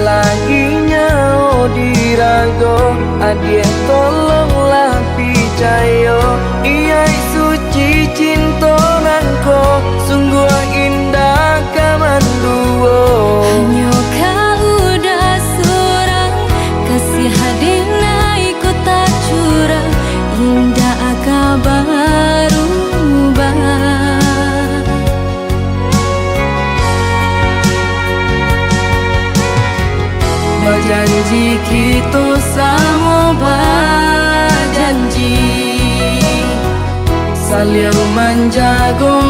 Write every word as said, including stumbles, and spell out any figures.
Laginya dirago, adiak tolonglah picayo. Iyaik suci cinto nangko, sungguah indah ka manduo. Hanyo ka udah surang, kasiah denai ko tacurang, indak ka barubah. Bajanji kito samo bajanji, saliang manjago